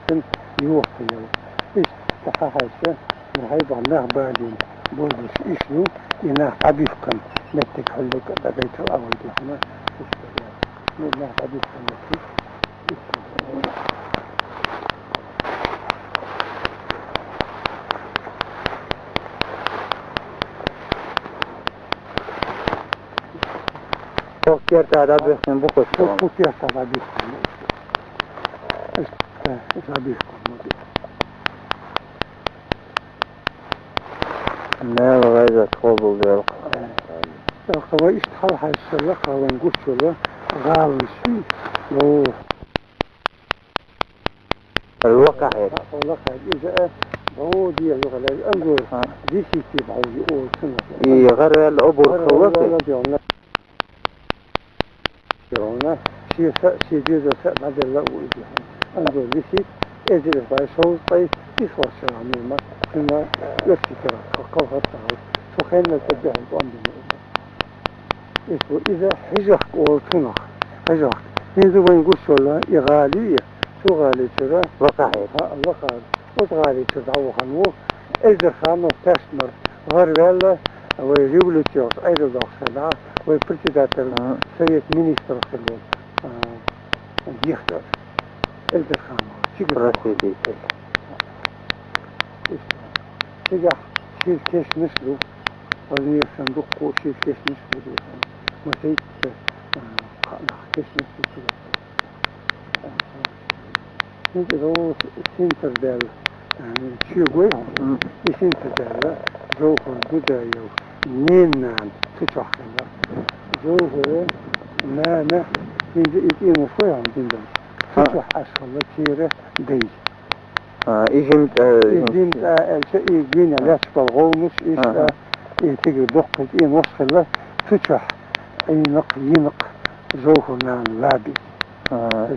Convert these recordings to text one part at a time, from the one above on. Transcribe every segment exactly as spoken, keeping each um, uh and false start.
Цун юххе йола. Иштта хьахьаьжча, хьайбах нах балийна бозуш иш ю, и нах дӀабихкан, меттиг хьуллуг дӀагайтал а вай духна. Иштта, ну, нах дӀабихкан меттиг. Иштта. Хоккерта дӀабихкан бу хӀу. Хоккерта дӀабихкан. Иштта, дӀабихкан. Мел вайза къобал делкъ. Делкъ вай иштта хьалхашшалла, хаван гучула, гӀаланаш. О. Лакхахьер. Лакхахьер. Иза, э, бо деза гӀалай, ангур. Ха. Дисити баьхьи, о, цунах. И гӀарвел обур хавасе. Йолна, ши са, ши деза са баделла у иди. Ангур висит, эзир бай шоуз тай, ис варшара мима, кина, ёрси кира, кал хатта. Сухенна тадбихь тон дина. Ис у иза хижах ортунах. Хижах. Хинзи вайн гушола, и гали, су гали чура. Вакахи. Ха, Аллах. Ут гали чура, Аллах. Эзир ханов ташмар. Гъарвелла, вай революциос айрылдоахсана, вай председатель Ага. Совет министров хилла, а, Гехтер. Эльдерханов, Чигир. Просветитель. Чигах шил кешниш ду, валерсан дукку шил кешниш ду. Масейт, а, кешниш ду. Синтер дел, э, чугой, Мгм. И синтер дел, Жовхар Дудаев, ненан, цу чоххила. Жовхар, нана, хинди ит ин ушой хам диндам. Цу А. Чох ашхала тира дей. А, и жимт, э, И жимт, а, элча, и гина А. Лячпал голмуш, и А. Ша, и тигр доккит, и ношхила, цу чох, и нак, и нак, Жовхар нан лаби. А.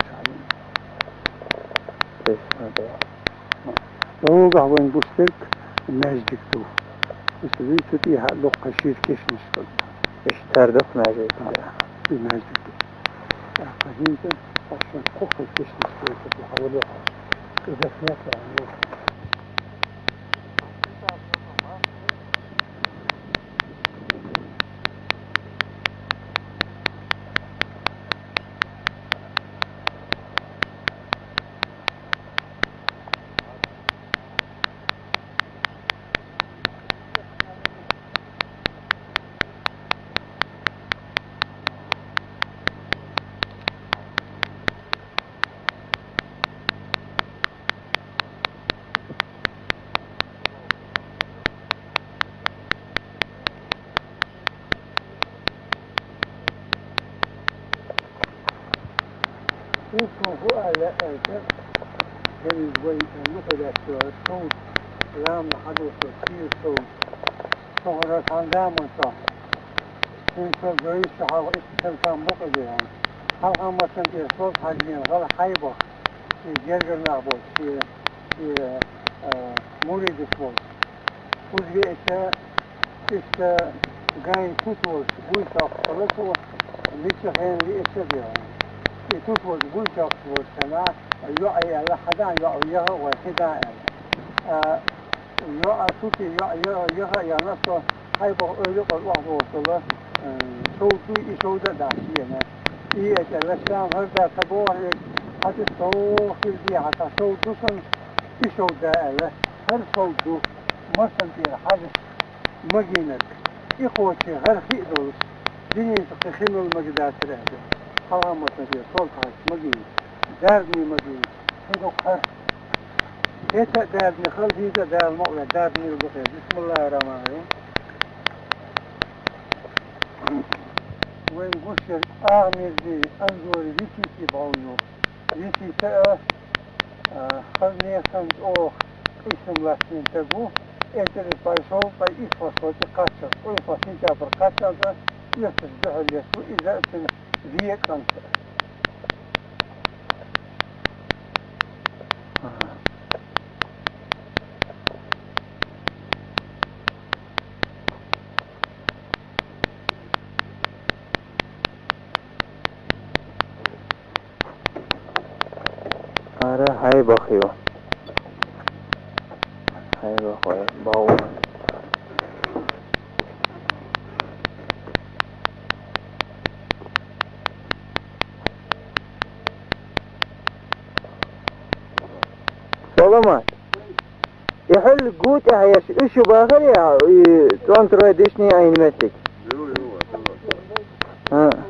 Цу чох. Лугахь вайн бустарг маьждиг ду. Ишта вуй цу тӀехьа доккха шира кешнаш ду. Иштта дукха маьждиг ду. И маьждиг ду. ТӀаккха хӀинца аш вайн кхуххал кешнаш ду, цу тӀехьа вале. Иза хетта, ну. Укхун хӀу аьлла аьлча, хӀинца вай нухадаьччо шовда, ламна хьадоссо, шийла шовда. Шухара цхьан заман чохь. Цуьнца гайша хьалха итт царсан бакъа де хьуна. Хьалха масан тӀера сов хьажийна гӀала хьайбах. И гергара нах болчу, и, и, а, муридаш болчу. Кхуза веача, иштта гайн тут волчу, гуй чохкуш хилла цо, мича хенан веача а бен. И тут волчу гуй чохкуш волчу хенахь, йоӀе аьлла, хьадан йоӀ яха а гӀой, хидан аьлла. А, йоӀа, сути йоӀ яха, яха а яхна, со хьайбах ойла а къора охьабохуш долу, э, шовда дуй, и шовда а дац шена. И эцӀа лаьттан хӀара да ца боху, и хьан цу сов хила дехьа, сан шовда ду шуна, и шовда аьлла. ХӀара шовда ду, масан тӀера хьажа. Магийнарг, и кхочий гӀара хи а долуш, динийн кхин хи муьлла магадацара аьлла. Хьалха мацан тӀера сол тхьаьжча магийна, дарбане магийна, хӀун ду-кх хӀара? ХӀета а дарбане хала, хӀинца а Дала ма ваьлла, дарбанийла ду-кх иза. Бисмиллахир-рахманир-рахим. Вайн гуш ерг агӀмирзи, анзори висийти бӀов ю. Висийта а, а, хӀара нехан чӀогӀа къийсам латтийна стаг ву, эзар пайшов, ткъа исс хӀорш вац и кхаччалц, ткъа исс хӀорш сентябрь кхаччалц а, оьшуш дуьхьал леш ву, иза а цуьнан вен кӀант а. Ара, хьай Хьайбах ю. Хьайбах вай бау. Саламат. Ихьул гу тӀехьа еш, уьш ю бахар я, и цӀонтарой дишни айна меттиг? Ю, ю, ва, ва, ва. ХӀа.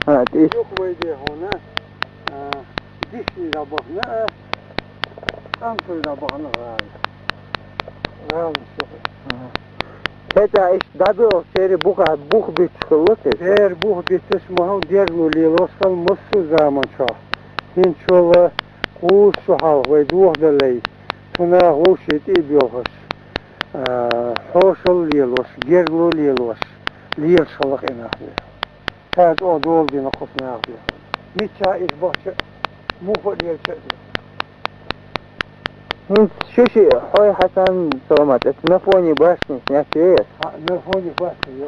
ХӀа, тӀис. Юкъ вай де хьона, а, дишни да бахна, а, цӀонтарой да бахна гӀала. ГӀала шух. ХӀа. ХӀета иш дабио шери буха, бух битш хилла те? Шер бух битташ ма хьал дерну лелош хал массу заман чохь. ХӀинцула кхуза шу хьалха вай дохадаллай, цунах вовшийн тӀе а боьлхуш, а, хьошал лелош, герло лелош, лелаш хала къинах ве. Цара чӀогӀа дола дина кхус нах бе. Мичча иза бохча, муха а лелча а бе. ХӀинца шиши хьой Хьасан Саламат, это на фоне башни снять веер? А, на фоне башни, ё.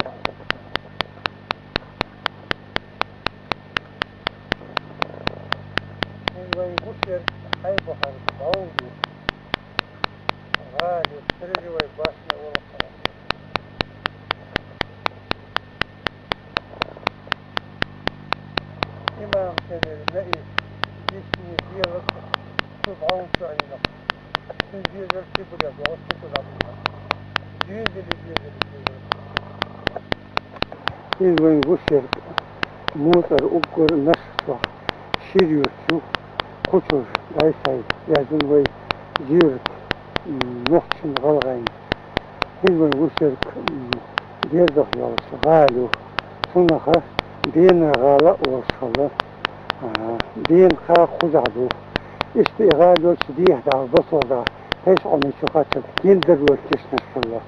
Ин вай гушер хьайбахар бауду. Гали, стрелевой башня улаха. Имам Шемер, Наис, Ишни, Белак, Субхьун Шуайнак. Цуьнан дезар Сибре, боху Сибре. Дезали, дезали, дезали. Иза вайн гушерг, муцӀар уггар нашх чохь шира юрт ю, кхучур дӀай-схьай яздина вай зуьйрат, м, нохчийн гӀалгӀайн. Иза вайн гушерг, м, дердах йолуш гӀала ю. Цунах Бенан гӀала а олуш хилла. А, Бенан кха кхузахь ду. Иштта и гӀала йолчу дехьа даха, босо даха, тайшкъони чу кхаччалц гендарлой кешнаш хилла.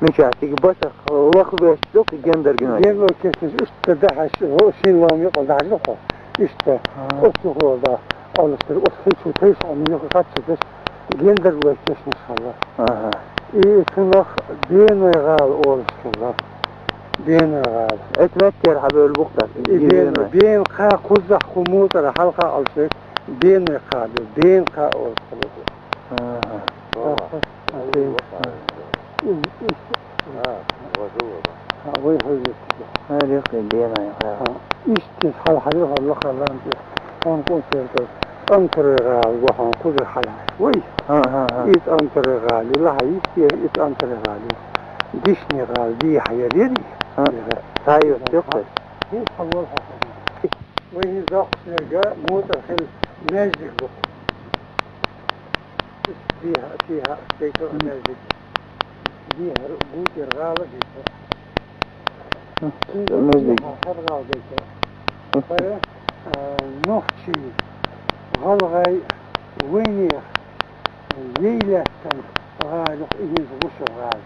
Мичахь цига баса лаха веш ду, гендаргина. Герло кешнаш иштта дахьаш, шин лома юкъа дахьаш ду хьо. Иштта, а, оццу хьо да, олуш дара, оцу хи чу тайшкъони юкъа кхаччалц гендарлой кешнаш хилла. Аха. И цунах Бенай гӀала олуш хилла. Бенай гӀала. Эцу меттера хьабевлла бу-кх тӀаккха. И Бенай. Бенай. Бенай кха кхузахь кху муцӀара хьалха олуш дерг Бенай кха ду. Бенай кха олуш хилла. Аха. Аха. Аха. М, м. А, вай хьуьжарчу. Хьан рехкъе Бенай, хьан. Иштта хьалхара хьалха лам тӀе. Хьан кху сертал. ЦӀонтарой гӀала ву хьан кхузара хьалха. Вай. Хьан, хьан, хьан. И ЦӀонтарой гӀала ю, лахьа йистера и ЦӀонтарой гӀала ю. Дишни гӀала дехьа яр яри. Хьан. Цхьа юрт ю-кх. ХӀинца хьан волу хьо? Вай хӀинца доккхуш верг муцӀар хилла маьждиг ду-кх. Дехьа, дехьа, дехьа маьждиг. Дехьара гу тӀера гӀала а дийца. Хм, маьждиг. Дехьа хӀара гӀала дийца. Хм. Вара, а, нохчий, гӀалгӀай, вайнех, яй лаьттан гӀала ю-кх и хӀинца гуш йолу гӀала.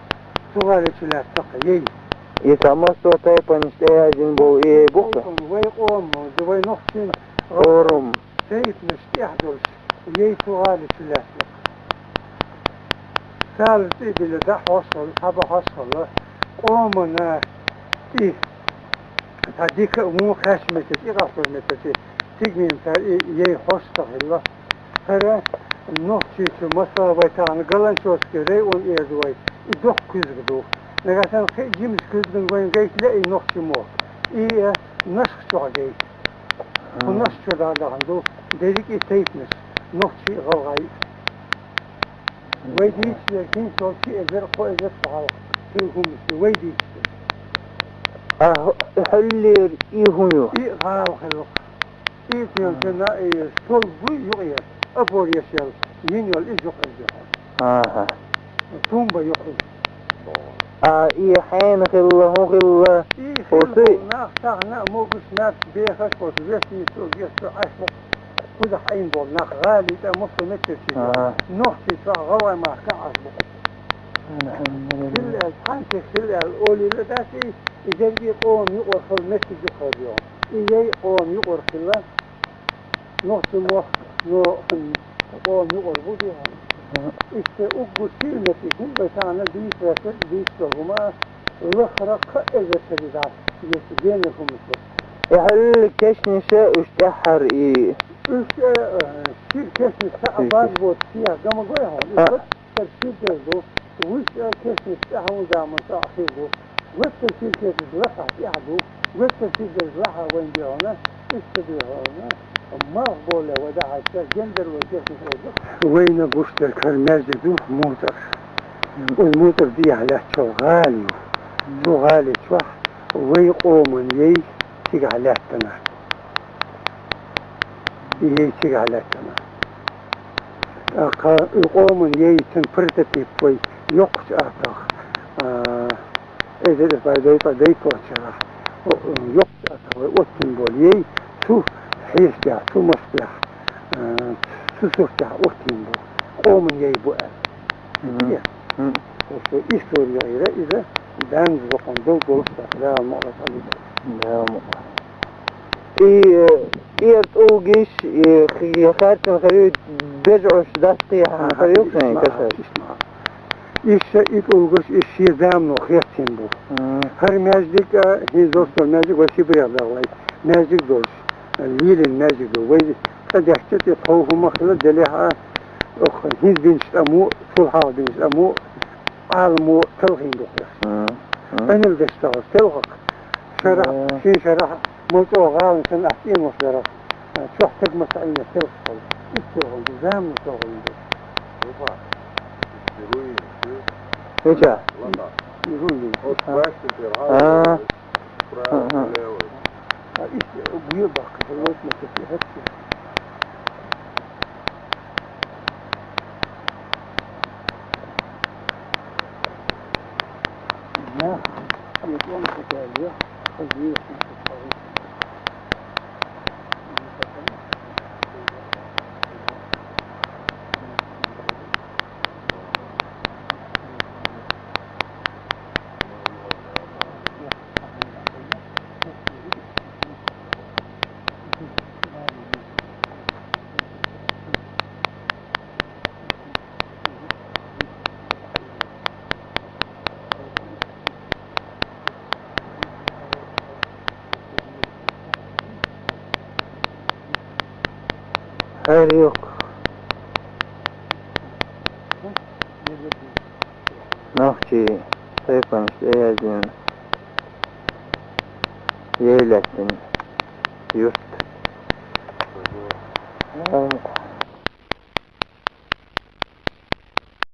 Цу гӀали чу лаьтта-кх яй. И цхьа массо а тайпанаш тӀеяздина болу и яй бу-кх? Тайпан, вай къоман, вай нохчийн гӀалгӀай. Орам. Тайпанаш тӀехь долуш, яй цу гӀали чу лаьтта. Сала цӀе а биллина, дӀа хьош хилла, цхьа бан хьош хилла, къомана и цхьа дика а вон кхаьчна меттиг, и къастор меттиг, цига мийна цара и яй хьош ца хилла. ХӀара Нохчийчу, масала, вай тахана Галанчожский район эр ду вай, и доккха куьзга ду. Нагахь санна кхин а жимачу куьзгана вайна гайта лаьа и нохчийн мохк. И, э, Нашха чохь гайта. Кху Нашха чу дӀа а дахана ду, дерриг и тайпанаш, нохчий а, гӀалгӀай а. Вай дийцича дерг хӀинца долчу ши эзар, кхо эзар чу хьалха хилла хӀуманаш ду, вай дийцича дерг. А хьо-, хьуллера и хӀун ю? И гӀала хилла-кх. И тем цена и столб буй юкъера, опор еш йолу, йина йолу иза юкъ иза. Аха. Тумба юкъ иза. А и хьенан хилла, хӀун хилла? И хилла нах тахана а могуш, маьрша бехаш, оцу вестийцо, гечо Ӏаш бу-кх. Кхузахь Ӏийна болу нах гӀалин тӀе массо а меттиг чу. Аха. Нохчийчохь, гӀалгӀай махкахь Ӏаш бу-кх. Алхьамдулиллах. Хилла аьлла, цхьаьнцех хилла аьлла олийла дац и, и дерриг а къоман юкъара хилла меттиг ю-кх хӀара йогӀу. И яй къоман юкъара хилла. Нохчийн мохк, но, м, къоман юкъара бу дехьа. Иштта уггар шира меттиг хӀинца вай тахана дийца ваьлча, дийца долу хӀума лахара кхо эзар шари дац. Гена хумса. Эхьал кешниша уж тӀехьар и. Уж, э, э, шир кешниш са абаз вот, сия гама гой хьо. А. Уж вот тер шир дер ду. Уж, э, кешниш тӀехьа заман са ахир ду. Вот тер шир кешниш лаха тӀехьа ду. Вот тер шир дер лаха вайн дер хьона. Иштта дер хьона. Мах боле вада хьача гендер ло кешниш олду. Вайна гуштер кар между ду мутар. Уж мутар дия лячо гали. Цу гали чвах. Вай къоман яй цигахь лаьттана. Яй цигахь лаьттана. ТӀаккха и къоман яй цун прототип вай йоккхачу атах, а, эзар пайдай, пайдай кочарах. О, йоккхачу атах вай оттин бол яй цу хьестя, цу масбя, а, цу суртя оттин бол. Къоман яй бу аьлла. Мгм. Мгм. Просто история ира, иза, дан зокон дол голос, да, мо, да, мо. И, э, и тӀулгиш, и хи-, хатин хари бежош дас тиха хари юхин кашар. Иша и тӀулгиш, иш ши замно херцин бу. Мгм. Хар междик, а, хи зостор междик, ва Сибирь давлай. Междик долш. Лилин междик дол. Вай тӀадехча тӀе тхов хӀума хила делехьа, ох, хӀинз бинчу тӀамо, чулхьал бинчу тӀамо, Ӏаламо талхийна дукха яхаш. Мгм. Мгм. Къанал деш тахьаш, телхак. Шарахь, мгм, шин шарахь, мал чӀогӀа гӀалан санна ахь цӀенош дарах. Чохь таг ма ца Ӏийна телхак хьал. Иццо хьал, замано чохь хьал. Опа. Руин, чу? Хича? Ланда. Руин. От, а, башни тера, а. Право, ага, лево. А, ис, э, буе баккха, вот, вот, вот, вот. Да, вот он хотел, я ходил, Хайр юкъ. Нохчий тайпанаш тӀеяздина, яйлаьттина юрт.